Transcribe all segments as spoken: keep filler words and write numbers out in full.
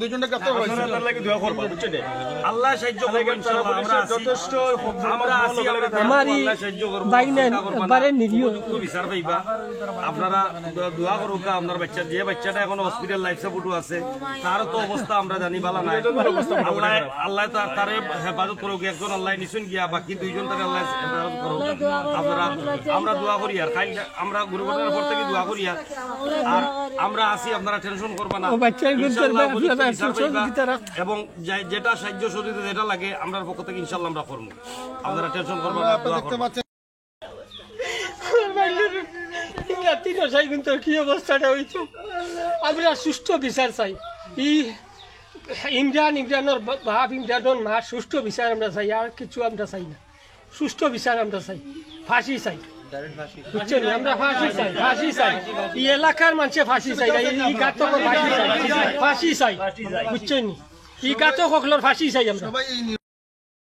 দুইজনটা গ্রেফতার হয়েছে। আল্লাহ সাহায্য করবো, ইনশাআল্লাহ। আমরা আছি। যথেষ্ট আমরা আছি, আমরা দেখবো, আমার এই আল্লাহ সাহায্য করবো। ভাই নাই, চিন্তা করবা না। একবারে নিরীহ। উপযুক্ত বিচার পাইবা। আপনারা দোয়া করুক, আপনার বাচ্চা, যে বাচ্চাটা এখন হসপিটাল লাইফ সাপোর্টও আছে, তারও তো অবস্থা আমরা জানি ভালো নাই। আল্লাহ, আল্লাহ তার, তারে হেফাজত করুক। একজন আল্লাহ নিছুন গিয়া, বাকি দুইজন তারে আল্লাহ হেফাজত করুক। আপনারা, আমরা দোয়া করি আর কাইল আমরা গুরু ঘটনার পর থেকে দোয়া করি আর, আর আমরা আছি, আপনারা টেনশন করবা না। ও বাচ্চার গুণ ইনশাআল্লাহ করবে, উপযুক্ত আপনারা বিচার পাইবা। সুযোগ দিতে রাখ। এবং যে-, যেটা সাহায্য সহযোগিতা যেটা লাগে, আমরার পক্ষ থেকে ইনশাআল্লাহ আমরা করবো। আপনারা টেনশন করবা না, দোয়া করবা। ইংল্যান্ড তিন সাই কিন্তু কি অবস্থাটা হইতো? আমরা সুষ্ঠু বিচার চাই। ই ইমরান, ইমরানর বা-, বাপ, ইমরানর মা সুষ্ঠু বিচার আমরা চাই, আর কিছু আমরা চাই না। সুষ্ঠু বিচার আমরা চাই, ফাঁসি চাই। বুঝছেন? আমরা ফাঁসি চাই, ফাঁসি চাই। এই এলাকার মানুষে ফাঁসি চাই, এই, এই ঘাতকর ফাঁসি চাই, ফাঁসি চাই। বুঝছেন? এই ঘাতক সকলর ফাঁসি চাই আমরা।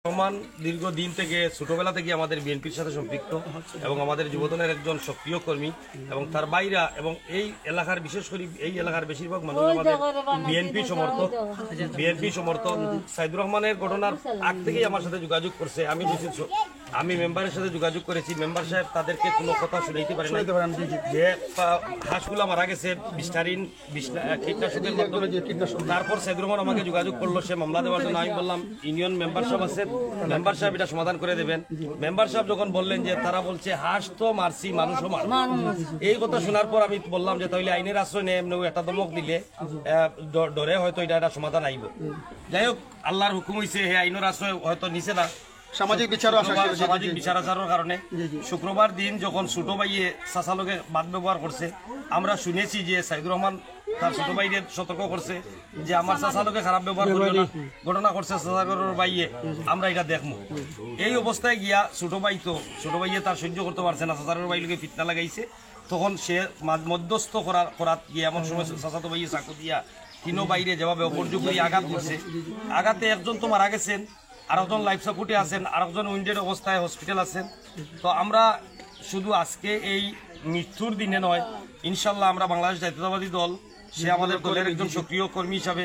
রহমান দীর্ঘদিন থেকে, ছোটবেলা থেকে আমাদের বিএনপির সাথে সম্পৃক্ত এবং আমাদের যুবদলের একজন সক্রিয় কর্মী এবং তার ভাইরা এবং এই এলাকার, বিশেষ করে এই এলাকার বেশিরভাগ মানুষ আমাদের বিএনপি সমর্থক। বিএনপি সমর্থক। সাইদুর রহমানের ঘটনার আগ থেকেই আমার সাথে যোগাযোগ করছে। আমি বিশেষ, আমি মেম্বারের সাথে যোগাযোগ করেছি। মেম্বার সাহেব তাদেরকে কোনো কথা শুনাইতে পারে না। যে পা-, হাঁসগুলা মারা গেছে বিস্টারিন বিষ্ণা-, আহ, কীটনাশকের মাধ্যমে। তারপর সাইদুর রহমান আমাকে যোগাযোগ করলো, সে মামলা দেওয়ার জন্য। আমি বললাম, ইউনিয়ন মেম্বার সাহেব আছেন, মেম্বার সাহেব এটা সমাধান করে দেবেন। মেম্বার সাহেব যখন বললেন যে তারা বলছে হাঁস তো মারছি, মানুষও মারছি, এই কথা শোনার পর আমি বললাম যে তাহলে আইনের আশ্রয় নেয়, এমনি একটা ধমক দিলে আহ, ড-, ডরে হয়তো এটা একটা সমাধান আইব। যাই হোক, আল্লাহর হুকুম হইছে, হে আইনের আশ্রয় হয়তো নিছে না। সামাজিক বিচারও আশা শুক্রবার করি। সামাজিক বিচার আচারর কারণে শুক্রবার দিন যখন ছোট ভাইয়ে চাচা লগে বাদ ব্যবহার করছে, আমরা শুনেছি যে সাইদুর রহমান তার ছোট ভাইরে সতর্ক করছে যে আমার চাচা লগে খারাপ ব্যবহার করিও না। ঘটনা করছে চাচাগরর ভাইয়ে, আমরা এটা দেখমু। এই অবস্থায় গিয়া ছোট ভাই তো, ছোট ভাইয়ে তার সহ্য করতে পারছে না, চাচাগরর ভাই লগে ফিতনা লাগাইছে। তখন সে মা-, মধ্যস্থ করার, করাত গিয়া এমন সময় চাচাতো ভাইয়ে চাকু দিয়া তিনও বাইরে যেভাবে অপর্য করি আঘাত করছে, আঘাতে একজন তো মারা গেছেন, আরেকজন লাইফ সাপোর্টে আছেন, আরেকজন উইন্ডেড অবস্থায় হসপিটাল আছেন। তো আমরা শুধু আজকে এই মৃত্যুর দিনে নয়, ইনশাল্লাহ আমরা বাংলাদেশ জাতীয়তাবাদী দল, সে আমাদের দলের একজন সক্রিয় কর্মী হিসাবে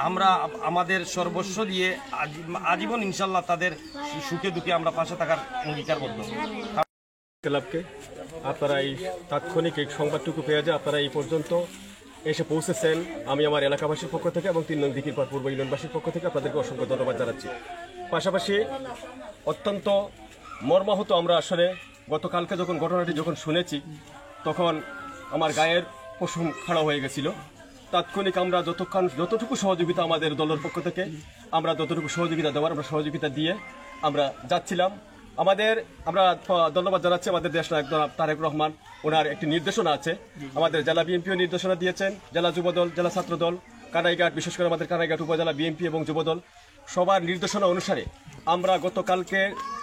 আমরা আ-, আমাদের সর্বস্ব দিয়ে আজী-, আজীবন ইনশাল্লাহ তাদের সু-, সুখে দুঃখে আমরা পাশে থাকার অঙ্গীকারবদ্ধ। ক্লাবকে আপনারা এই তাৎক্ষণিক এই সংবাদটুকু পেয়ে যে আপনারা এই পর্যন্ত এসে পৌঁছেছেন, আমি আমার এলাকাবাসীর পক্ষ থেকে এবং তিন নং দিঘির পাড় পূর্ব ইউনিয়নবাসীর পক্ষ থেকে আপনাদেরকে অসংখ্য ধন্যবাদ জানাচ্ছি। পাশাপাশি অত্যন্ত মর্মাহত আমরা আসলে গতকালকে যখন ঘটনাটি যখন শুনেছি, তখন আমার গায়ের পশম খাড়া হয়ে গেছিল। তাৎক্ষণিক আমরা যতক্ষণ যতটুকু সহযোগিতা আমাদের দলের পক্ষ থেকে আমরা যতটুকু সহযোগিতা দেওয়ার আমরা সহযোগিতা দিয়ে আমরা যাচ্ছিলাম। আমাদের আমরা ধন্যবাদ জানাচ্ছি আমাদের দেশ নায়ক জনাব তারেক রহমান, ওনার একটি নির্দেশনা আছে। আমাদের জেলা বিএনপিও নির্দেশনা দিয়েছেন, জেলা যুবদল, জেলা ছাত্রদল, কানাইঘাট, বিশেষ করে আমাদের কানাইঘাট উপজেলা বিএনপি এবং যুবদল সবার নির্দেশনা অনুসারে আমরা গতকালকে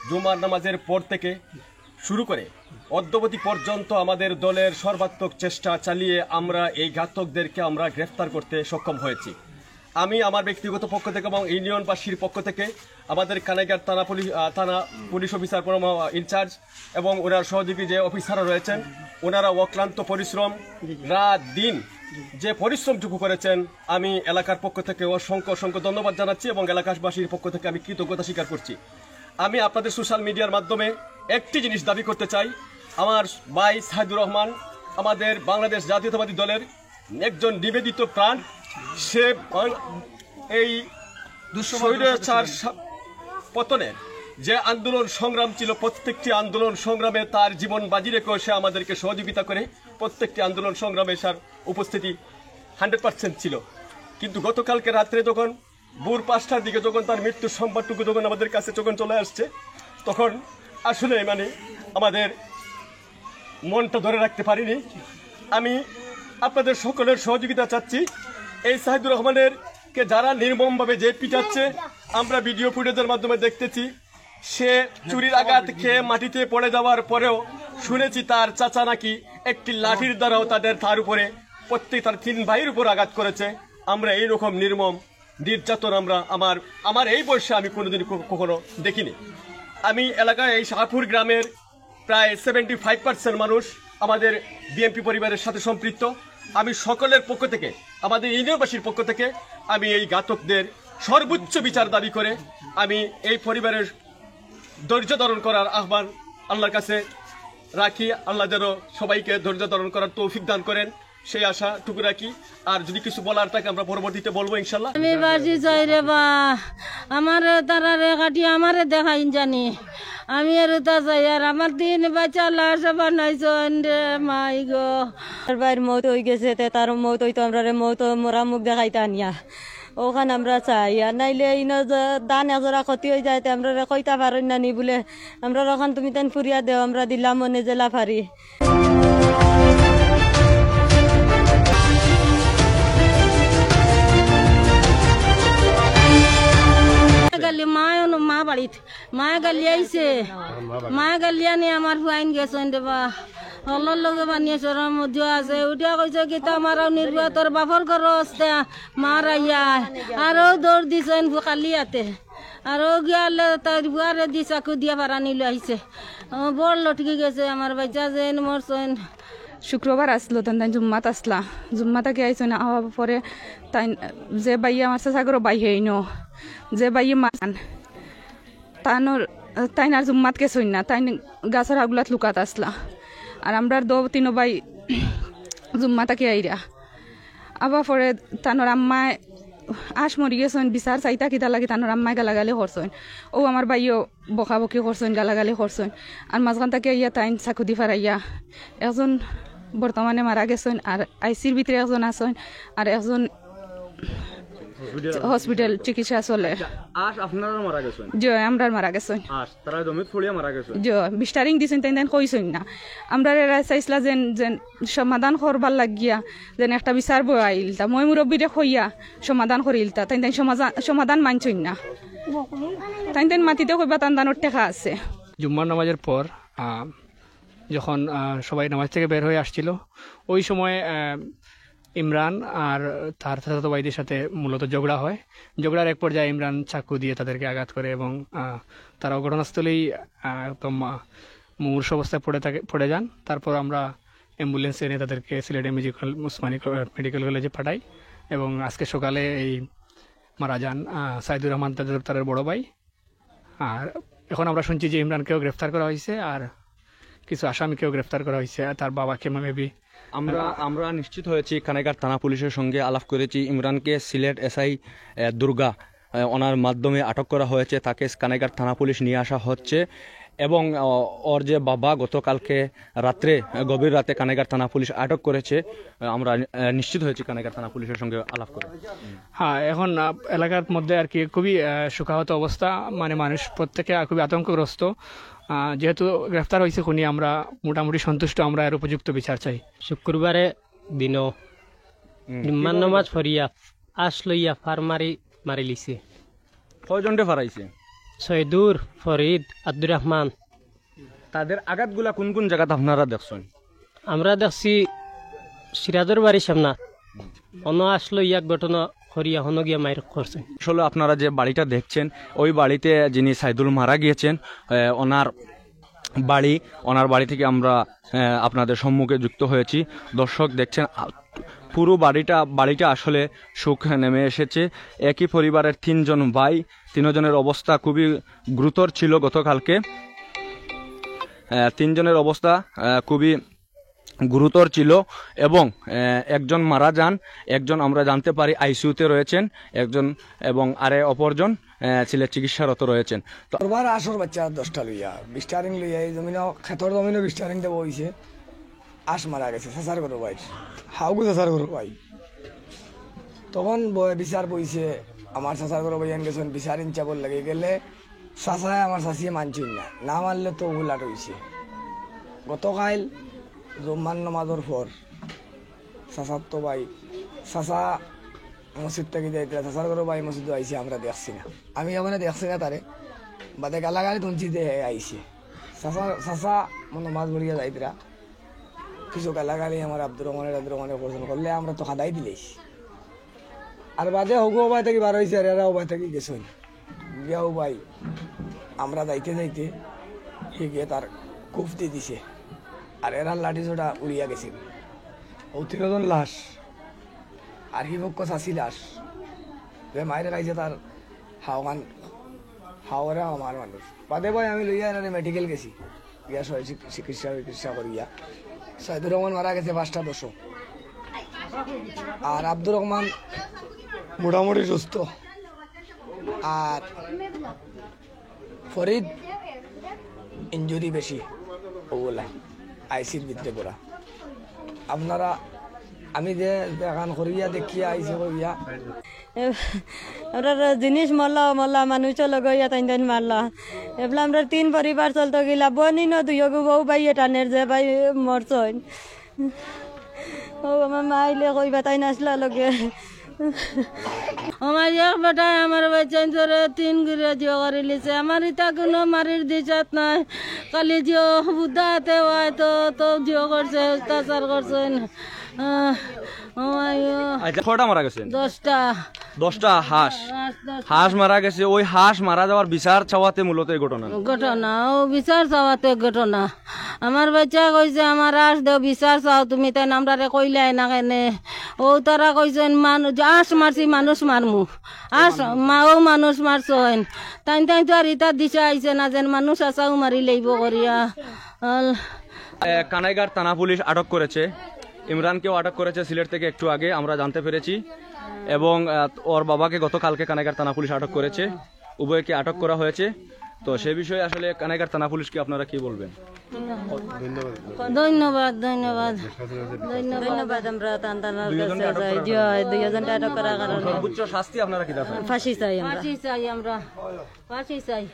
জুমার নামাজের পর থেকে শুরু করে অদ্যাবধি পর্যন্ত আমাদের দলের সর্বাত্মক চেষ্টা চালিয়ে আমরা এই ঘাতকদেরকে আমরা গ্রেফতার করতে সক্ষম হয়েছি। আমি আমার ব্যক্তিগত পক্ষ থেকে এবং ইউনিয়নবাসীর পক্ষ থেকে আমাদের কানাইঘাট থানা পুলিশ, আহ, থানা পুলিশ অফিসার পরম, আহ, ইনচার্জ এবং ওনার সহযোগী যে অফিসাররা রয়েছেন, ওনারা অক্লান্ত পরিশ্রম, রাত দিন যে পরিশ্রমটুকু করেছেন, আমি এলাকার পক্ষ থেকে অসংখ্য অসংখ্য ধন্যবাদ জানাচ্ছি এবং এলাকাবাসীর পক্ষ থেকে আমি কৃতজ্ঞতা স্বীকার করছি। আমি আপনাদের সোশ্যাল মিডিয়ার মাধ্যমে একটি জিনিস দাবি করতে চাই, আমার ভাই সাইদুর রহমান আমাদের বাংলাদেশ জাতীয়তাবাদী দলের একজন নিবেদিত প্রাণ। সে বাং-, এই স্বৈরাচার সা-, পতনের যে আন্দোলন সংগ্রাম ছিল, প্রত্যেকটি আন্দোলন সংগ্রামে তার জীবন বাজি রেখেও সে আমাদেরকে সহযোগিতা করে, প্রত্যেকটি আন্দোলন সংগ্রামে তার উপস্থিতি হান্ড্রেড পার্সেন্ট ছিল। কিন্তু গতকালকে রাত্রে যখন ভোর পাঁচটার দিকে যখন তার মৃত্যুর সংবাদটুকু যখন আমাদের কাছে যখন চলে আসছে, তখন আসলে মানে আমাদের মনটা ধরে রাখতে পারিনি। আমি আপনাদের সকলের সহযোগিতা চাচ্ছি। এই সাইদুর রহমানের কে যারা নির্মমভাবে যে পিটাচ্ছে, আমরা ভিডিও ফুটেজের মাধ্যমে দেখতেছি, সে চুরির আঘাত খেয়ে মাটিতে পড়ে যাওয়ার পরেও শুনেছি তার চাচা নাকি একটি লাঠির দ্বারাও তাদের, তার উপরে, প্রত্যেক তার তিন ভাইয়ের উপর আঘাত করেছে। আমরা এইরকম নির্মম নির্যাতন আমরা আমার আমার এই বয়সে আমি কোনোদিন ক-, কখনো দেখিনি। আমি এলাকায় এই শাহপুর গ্রামের প্রায় সেভেন্টি ফাইভ পার্সেন্ট মানুষ আমাদের বিএনপি পরিবারের সাথে সম্পৃক্ত। আমি সকলের পক্ষ থেকে, আমাদের ইউনিয়নবাসীর পক্ষ থেকে আমি এই ঘাতকদের সর্বোচ্চ বিচার দাবি করে আমি এই পরিবারের ধৈর্য ধারণ করার আহ্বান আল্লাহর কাছে রাখি। আল্লাহ যেন সবাইকে ধৈর্য ধারণ করার তৌফিক দান করেন, সেই আশাটুকু রাখি। আর যদি কিছু বলার থাকে আমরা পরবর্তীতে বলবো ইনশাল্লাহ। আমি বাসি চাই রে বা, আমারে তারারে কাটি আমারে দেখাইন জানি। আমি আর উতা চাই, আর আমার তিন বাচ্চা লাশ বানাইছইন রে মাই গো। আমার ভাইর মউত অইগেছে, তে তারও মউত অইতো, আমরারে মউত মরা মুখ দেখাইতা আনিয়া। অখান আমরা চাই, আর নাইলে ইনো যে ধান এজরা ক্ষতি অইযায়, তে আমরারে কইতা পারইন না নি বুলে, আমরার অখান তুমি তাইন ফুরিয়া দেও, আমরা দিলাম মনে জেলা ফারি। গালি মায় অনু মা বাড়িত, মায় গালি আইছে, মায় গালি আনি আমার ফুয়াইন গেছইন রে বা। হলর লগে বানিয়ে চরম মজা আছে। উঠিয়া কইছে, "কিতা মারাও নির্বা, তোর বাপর ঘর আছে, মার আইয়া।" আর ও দৌড় দিছইন কালি আতে। আর ও গিয়া আল্লাহ তার বুয়ারে দি চাকু দিয়া ফারানি লইছে। ও বড় লটকি গেছে, আমার বাচ্চা যেন মরছইন। শুক্রবার আসলো, তান তান জুম্মাত আসলা। জুম্মা থাকি আইছইন, আওয়ার পরে তাইন যে ভাইয়ে আমার চাচা ঘরর ভাই হেইনো, যে ভাইয়ে মারান, তানর, তাইন আর জুম্মাত গেছইন না, তাইন গাছর আগুলাত লুকাত আসলা। আর আমরার দো তিনো ভাই জুম্মা থাকি আইরা। আবার পরে তানর আম্মায় আশ মরি গেছইন, বিচার চাইতা কিতা লাগি তানর আম্মায় গালাগালি করছইন। ও আমার ভাইও বকাবকি করছইন, গালাগালি করছইন। আর মাঝখান থাকি আইয়া তাইন চাকু দি ফারাইয়া একজন বর্তমানে মারা গেছইন, আর আইসির ভিতরে একজন আছইন, আর একজন হসপিটাল চিকিৎসা চলে। আশ আপনারার মারা গেছইন? জি, আমরার মারা গেছইন। আশ তারা জমিত পড়িয়া মারা গেছইন? জি, বিস্টারিং দিছইন, তাইন তাইন কইছইন না। আমরারে এরা চাইছলা যেন, যেন সমাধান করবার লাগিয়া যেন একটা বিচার বওয়াইলতা, ময় মুরব্বিরে কইয়া সমাধান করিলতা, তাইন তাইন সমাধান, সমাধান মানছইন না। তাইন তাইন মাতিতে কইবা তান তানর টেকা আছে। জুম্মার নামাজের পর, আহ, যখন, আহ, সবাই নামাজ থেকে বের হয়ে আসছিল, ওই সময়, আহ, ইমরান আর তার চাচাতো ভাইদের সাথে মূলত ঝগড়া হয়। ঝগড়ার এক পর্যায়ে ইমরান চাকু দিয়ে তাদেরকে আঘাত করে এবং, আহ, তারাও ঘটনাস্থলেই, আহ, একদম, আহ, মুমূর্ষু অবস্থায় পড়ে থাকে, পড়ে যান। তারপর আমরা অ্যাম্বুলেন্সে এনে তাদেরকে সিলেট এমজি কল-, উসমানী ক-, মেডিকেল কলেজে পাঠাই এবং আজকে সকালে এই মারা যান, আহ, সাইদুর রহমান তাদের, তাদের বড় ভাই। আর এখন আমরা শুনছি যে ইমরানকেও গ্রেফতার করা হয়েছে, আর কিছু আসামিকেও গ্রেফতার করা হয়েছে, আর তার বাবাকে মেবি আমরা, আমরা নিশ্চিত হয়েছি, কানাইঘাট থানা পুলিশের সঙ্গে আলাপ করেছি। ইমরানকে সিলেট এসআই, আহ, দুর্গা, আহ, ওনার মাধ্যমে আটক করা হয়েছে। তাকে কানাইঘাট থানা পুলিশ নিয়ে আসা হচ্ছে এবং, আহ, ওর যে বাবা গতকালকে রাত্রে, আহ, গভীর রাতে কানাইঘাট থানা পুলিশ আটক করেছে। আহ, আমরা, আহ, নিশ্চিত হয়েছি কানাইঘাট থানা পুলিশের সঙ্গে আলাপ করে। হ্যাঁ, এখন, আহ, এলাকার মধ্যে আর কি খুবই, আহ, শোকাহত অবস্থা, মানে মানুষ প্রত্যেকে খুবই আতঙ্কগ্রস্ত। আহ, যেহেতু গ্রেফতার হয়েছে খুনি, আমরা মোটামুটি সন্তুষ্ট, আমরা এর উপযুক্ত বিচার চাই। শুক্রবারে দিনও হুম, জুম্মার কিভাবে নামাজ পড়িয়া আশ লইয়া ফার মারি মারিলিছে। কয়জনরে ফারাইছে? সৈদুর, ফরিদ, আব্দুর রহমান। তাদের আঘাতগুলা কোন কোন জায়গাত আপনারা দেখছেন? আমরা দেখছি সিরাজর বাড়ির সামনে অনো আশ লইয়া ঘটনা করিয়া হনো গিয়া মাইর করছে। আসলে আপনারা যে বাড়িটা দেখছেন, ওই বাড়িতে যিনি সাইদুল মারা গিয়েছেন, আহ, ওনার বাড়ি, ওনার বাড়ি থেকে আমরা, আহ, আপনাদের সম্মুখে যুক্ত হয়েছি। দর্শক দেখছেন, আ, পুরো বাড়িটা, বাড়িটা আসলে শোক নেমে এসেছে। একই পরিবারের তিনজন ভাই, তিনজনের অবস্থা খুবই গুরুতর ছিল গতকালকে। আহ, তিনজনের অবস্থা, আহ, খুবই গুরুতর ছিল এবং, আহ, একজন মারা যান, একজন আমরা জানতে পারি আইসিইউতে রয়েছেন, একজন এবং আরে অপরজন, আহ, সিলেট চিকিৎসারত রয়েছেন। তো শুক্রবার আশর বাচ্চা দশটা লইয়া, বিস্টারিং লইয়া, এই জমিনও, খেতর জমিনও বিস্টারিং দেওয়া হইছে। আশ মারা গেছে, চাচার ঘরর ভাই, হাউগু চাচার ঘরর ভাই। তখন বয়-, বিচার বইছে, আমার চাচার ঘরর ভাই আন গেছেন, বিচার ইনচাবর লাগি গেলে চাচায় আমার চাচিয়ে মানছইন না, না মানলে তো উলাট হইছে। গতকাল জুম্মার নামাজর পর চাচার তো ভাই, চাচা মসজিদ থাকি যাইতরা, চাচার ঘরর ভাই মসজিদো আইছে, আমরা দেখছি না, আমি এমনে দেখছি না তারে, বাদে গালাগালি তুলছি যে হে আইছে। চাচা, চাচা মনে নামাজ পড়িয়া যাইতরা, কিছু গালাগালি আমার আব্দুর রহমানের, আব্দুর রহমানের পছন্দ করলে আমরা তো খাদাই দিলেই। আর বাদে হগু ওবায় থাকি বার হইছে, আর এরা ওবায় থাকি গেছইন। গিয়াও ভাই, আমরা যাইতে যাইতে হে গিয়া তার কুফ দি দিছে, আর এরার লাঠি ছোটা উড়িয়া গেছে। ও তিনজন লাশ, আর কি পক্ষ চাচি লাশ, যে মাইর খাইছে তার হাওখান, হাওরে আমার মানুষ। বাদে ভাই আমি লইয়া এনারে মেডিকেল গেছি, গিয়া সবাই চিক-, চিকিৎসা বিকিৎসা করিয়া। সাইদুর রহমান মারা গেছে পাঁচটা দশো, আর আব্দুর রহমান মোটামুটি সুস্থ, আর ফরিদ ইনজুরি বেশি, ওগুলা আইসির ভিতরে পড়া। আপনারা, আমি যে দেখান করিয়া দেখিয়া আইসি করিয়া। আমরা জিনিস মরলা, মরলা, মানুষও লগে ইয়া তাইন তাইন মারলা। এবলা আমরা তিন পরিবার চলতো গিলা, বনি ন দুইগু বউ ভাই এটানের যে ভাই মরছইন। ও আমার মা আইলে কইবা তাই নাচলা লগে। আমার এক বেটায় আমার বাচ্চাইন ধরে তিন গুরে জিও করি লিছে। আমার ইতা কোনো মারির দিশাত নাই। খালি জিও বুদ্ধা হাতে হয় তো, তো জিও করছে, অত্যাচার করছে। আহ, ও আইও। আচ্ছা, কয়টা মারা গেছে? দশটা। দশটা হাঁস। হাঁস দশটা। হাঁস মারা গেছে। ওই হাঁস মারা যাওয়ার বিচার চাওয়াতে মূলত এই ঘটনা। ঘটনা, ও বিচার চাওয়াতে ঘটনা। আমার বাচ্চা কইছে, "আমার হাঁস দেও, বিচার চাও তুমি, তাই আমরারে কইলাই না কেনে?" ও তারা কইছেন, "মানুষ, হাঁস মারছি, মানুষ মারমু। হাঁস, মাও মানুষ মারছইন।" তাইন তাইন তো আর ইতার দিশা আইছে না, যেন মানুষ আছাও মারি লইব করিয়া। আল- এ, কানাইঘাট থানা পুলিশ আটক করেছে। ইমরানকেও আটক করেছে সিলেট থেকে একটু আগে, আমরা জানতে পেরেছি। এবং, আহ, ওর বাবাকে গতকালকে কানাইঘাট থানা পুলিশ আটক করেছে। উভয়কে আটক করা হয়েছে। তো সে বিষয়ে আসলে কানাইঘাট থানা পুলিশকে আপনারা কি বলবেন? ধন্যবাদ, ধন্যবাদ। ধন্যবাদ। আমরা তান তানার কাছে যাই। জি, হয়, দুইজনকে আটক করার কারণে। সর্বোচ্চ শাস্তি আপনারা কি চান? ফাঁসি চাই আমরা। ফাঁসি চাই আমরা। ফাঁসি চাই।